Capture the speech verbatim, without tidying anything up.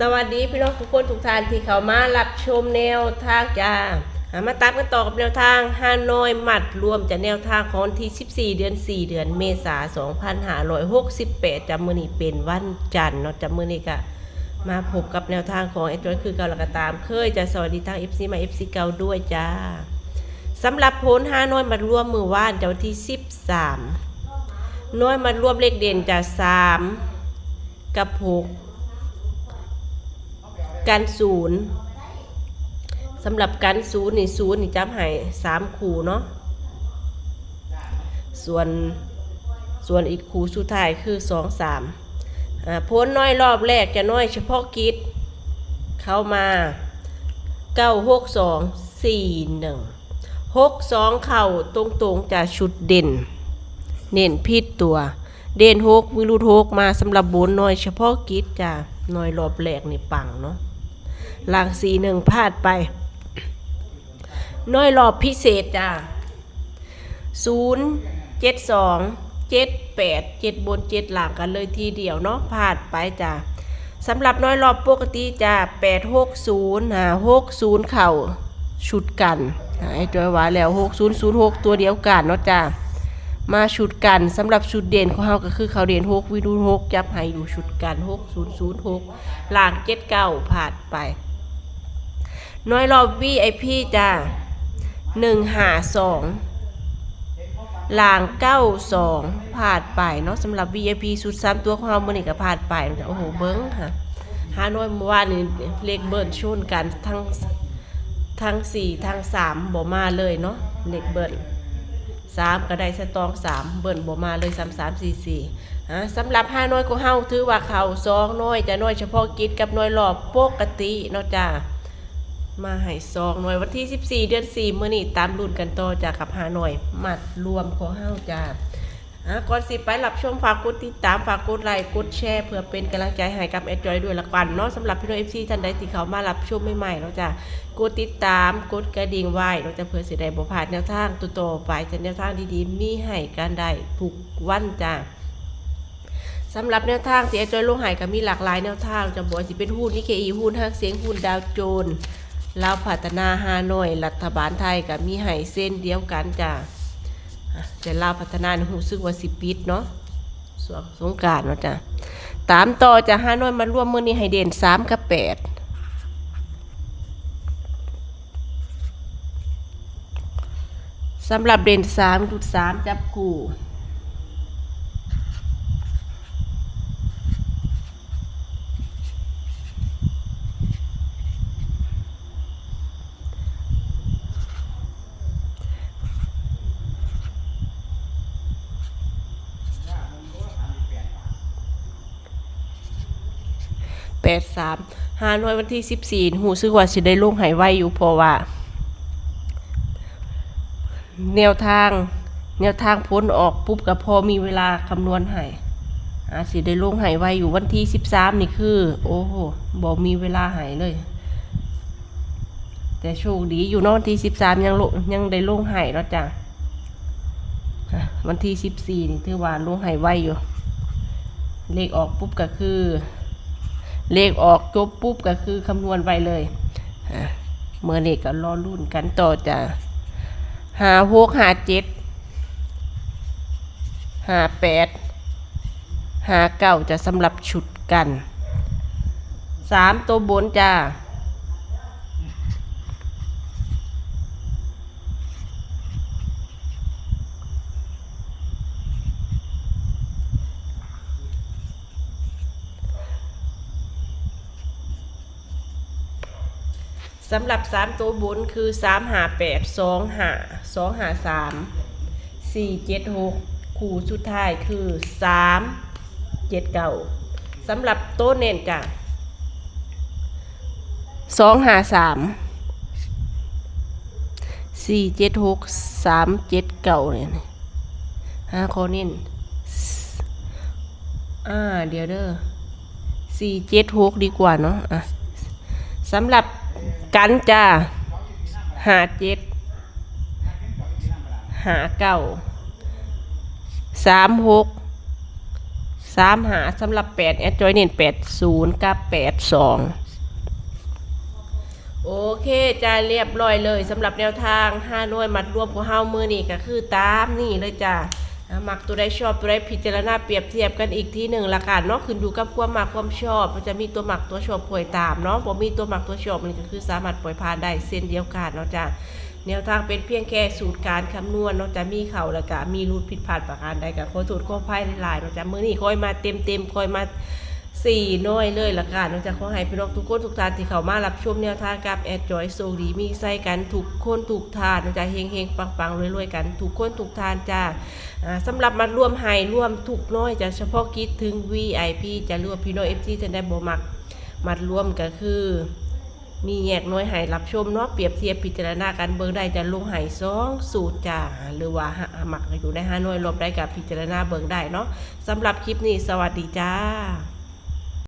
สวัสดีพี่น้องทุกคนทุกท่านที่เข้ามารับชมแนวทางจ้า อ่า มาตามกันต่อกับแนวทางฮานอยมัดรวมจากแนวทางของวันที่สิบสี่ เดือนสี่ เดือนเมษา สองพันห้าร้อยหกสิบแปด จ้า มื้อนี้เป็นวันจันทร์เนาะจ้า มื้อนี้ก็มาพบกับแนวทางของแอดจอยคือเก่าแล้วก็ตามเคยจ้า สวัสดีทาง เอฟซี มา เอฟซี เก่าด้วยจ้า สำหรับผลฮานอยมัดรวมมื้อวานจ้า วันที่สิบสาม นอยมัดรวมเลขเด่นจ้า สาม กับ หก กัน ศูนย์ สำหรับกัน ศูนย์ นี่ ศูนย์ นี่จับให้ สาม คู่เนาะ ส่วน ส่วนอีกคู่สุดท้ายคือ สอง สาม อ่า ผลนอยรอบแรกจ้า นอยเฉพาะกิจ เข้ามา เก้า หก สอง สี่ หนึ่ง หก สอง เข้าตรงๆจ้า ชุดเด่น เน้นผิดตัว เด่น หก วิรุธ หก มาสำหรับบนนอยเฉพาะกิจจ้า นอยรอบแรกนี่ปังเนาะ ล่าง สี่ หนึ่ง พลาดไป นอยรอบพิเศษจ้า ศูนย์ เจ็ด สอง เจ็ด แปด เจ็ด บน เจ็ด ล่างกันเลยทีเดียวเนาะ พลาดไปจ้า สำหรับนอยรอบปกติจ้า แปด หก ศูนย์ อ่า หก ศูนย์ เข้าชุดกัน อ่า ไอ้จอยว่าแล้ว หก ศูนย์ ศูนย์ หก ตัวเดียวกันเนาะจ้า มาชุดกัน สำหรับชุดเด่นของเฮาก็คือเข้าเด่น หก วิรุธ หก จับให้อยู่ชุดกัน หก ศูนย์ ศูนย์ หก ล่าง เจ็ด เก้า พลาดไป นอยรอบ วี ไอ พี จ้า หนึ่ง ห้า สอง ล่าง เก้า สอง พลาดไปเนาะ สำหรับ วี ไอ พี ชุดสามตัวของเฮามื้อนี้ก็พลาดไป โอ้โห เบิ่งค่ะ ฮานอยเมื่อวานนี่เลขเบิ้ลชนกันทั้ง ทั้ง สี่ ทั้ง สาม บ่มาเลยเนาะ เลขเบิ้ล สาม ก็ได้สตอง สาม เบิ้ลบ่มาเลย สาม สาม สี่ สี่ อ่า สำหรับฮานอยของเฮาถือว่าเข้าสองนอยจ้า นอยเฉพาะกิจกับนอยรอบปกติเนาะจ้า มาให้สองนอย วันที่สิบสี่ เดือนสี่ มื้อนี้ตามลุ้นกันต่อจ้า กับฮานอยมัดรวมของเฮาจ้า อ่า ก่อนสิไปรับชม ฝากกดติดตาม ฝากกดไลค์ กดแชร์ เพื่อเป็นกำลังใจให้กับแอดจอยด้วยละกันเนาะ สำหรับพี่น้อง เอฟซี ท่านใดที่เข้ามารับชมใหม่ๆเนาะจ้า กดติดตาม กดกระดิ่งไว้เนาะจ้า เพื่อสิได้บ่พลาดแนวทางต่อๆไปจ้า แนวทางดีๆ มีให้กันได้ทุกวันจ้า สำหรับแนวทางที่แอดจอยลงให้ก็มีหลากหลายแนวทางจ้า บ่ว่าสิเป็นหุ้นนิเคอี หุ้นหางเสียง หุ้นดาวโจนส์ ลาวพัฒนา ฮานอย รัฐบาลไทยก็มีให้เช่นเดียวกันจ้า อ่ะ แต่ลาวพัฒนานี่รู้สึกว่าสิปิดเนาะ ช่วงสงกรานต์เนาะจ้า ตามต่อจ้า ฮานอยมัดรวมมื้อนี้ให้เด่น สาม กับ แปด สำหรับเด่น สาม จุด สาม จับคู่ แปด สาม ฮานอยวันที่สิบสี่ รู้สึกว่าสิได้ลงให้ไวอยู่ เพราะว่า แนวทาง แนวทางผลออกปุ๊บก็พอมีเวลาคำนวณให้ อาจสิได้ลงให้ไวอยู่ วันที่สิบสาม นี่คือ โอ้โห บ่มีเวลาให้เลย แต่โชคดีอยู่เนาะ วันที่สิบสาม ยังลง ยังได้ลงให้เนาะจ้ะ อ่ะ วันที่สิบสี่ นี่ถือว่าลงให้ไวอยู่ เลขออกปุ๊บก็คือ เลขออกจบปุ๊บก็คือคำนวณไวเลย อ่ะ มื้อนี้ก็รอลุ้นกันต่อจ้ะ ห้า หก ห้า เจ็ด ห้า แปด ห้า เก้า จ้ะ สำหรับชุดกัน สาม ตัวบนจ้ะ สำหรับสามตัวบนคือ สามห้าแปด สองห้า สองห้าสาม สี่เจ็ดหก คู่สุดท้ายคือ สามเจ็ดเก้า สำหรับตัวเน้นจ้ะ สองห้าสาม สี่เจ็ดหก สามเจ็ดเก้า เนี่ย หาข้อเน้น อ่า เดี๋ยวเด้อ สี่เจ็ดหก ดีกว่าเนาะ อ่ะ สำหรับกันจ้า ห้าเจ็ด ห้าเก้า สามหก สามห้า สำหรับแปด แอดจอยเน้น แปดศูนย์ กับ แปดสอง โอเคจ้า เรียบร้อยเลยสำหรับแนวทางฮานอยมัดรวมของเฮามื้อนี้ก็คือตามนี้เลยจ้า อ่ะ มักตัวใดชอบตัวใดพิจารณาเปรียบเทียบกันอีกทีหนึ่งละกันเนาะ ขึ้นอยู่กับความมักความชอบ มันจะมีตัวมักตัวชอบคอยตามเนาะ บ่มีตัวมักตัวชอบมันก็คือสามารถปล่อยผ่านได้เช่นเดียวกันเนาะจ้า แนวทางเป็นเพียงแค่สูตรการคำนวณเนาะจ้า มีเข้าแล้วก็มีหลุด ผิดพลาดประการใดก็ขอโทษขออภัยหลายๆเนาะจ้า มื้อนี้คอยมาเต็มๆ คอยมาสี่น้อยเลยละกันเนาะจ้า ขอให้พี่น้องทุกคนทุกท่านที่เข้ามารับชมแนวทางกับแอดจอยโชคดีมีชัยกันทุกคนทุกท่านเนาะจ้า เฮงๆ ปังๆ รวยๆ กันทุกคนทุกท่านจ้า อ่า สำหรับมัดรวมให้รวมทุกน้อยจ้า เฉพาะกิจถึง วี ไอ พี จ้า หรือว่าพี่น้อง เอฟ ซี ท่านใดบ่มักมัดรวมก็คือ มีแยกน้อยให้รับชมเนาะ เปรียบเทียบพิจารณากันเบิ่งได้จ้า ลงให้สองสูตรจ้า หรือว่าหามักอยู่ในฮานอยรอบใดก็พิจารณาเบิ่งได้เนาะ สำหรับคลิปนี้สวัสดีจ้า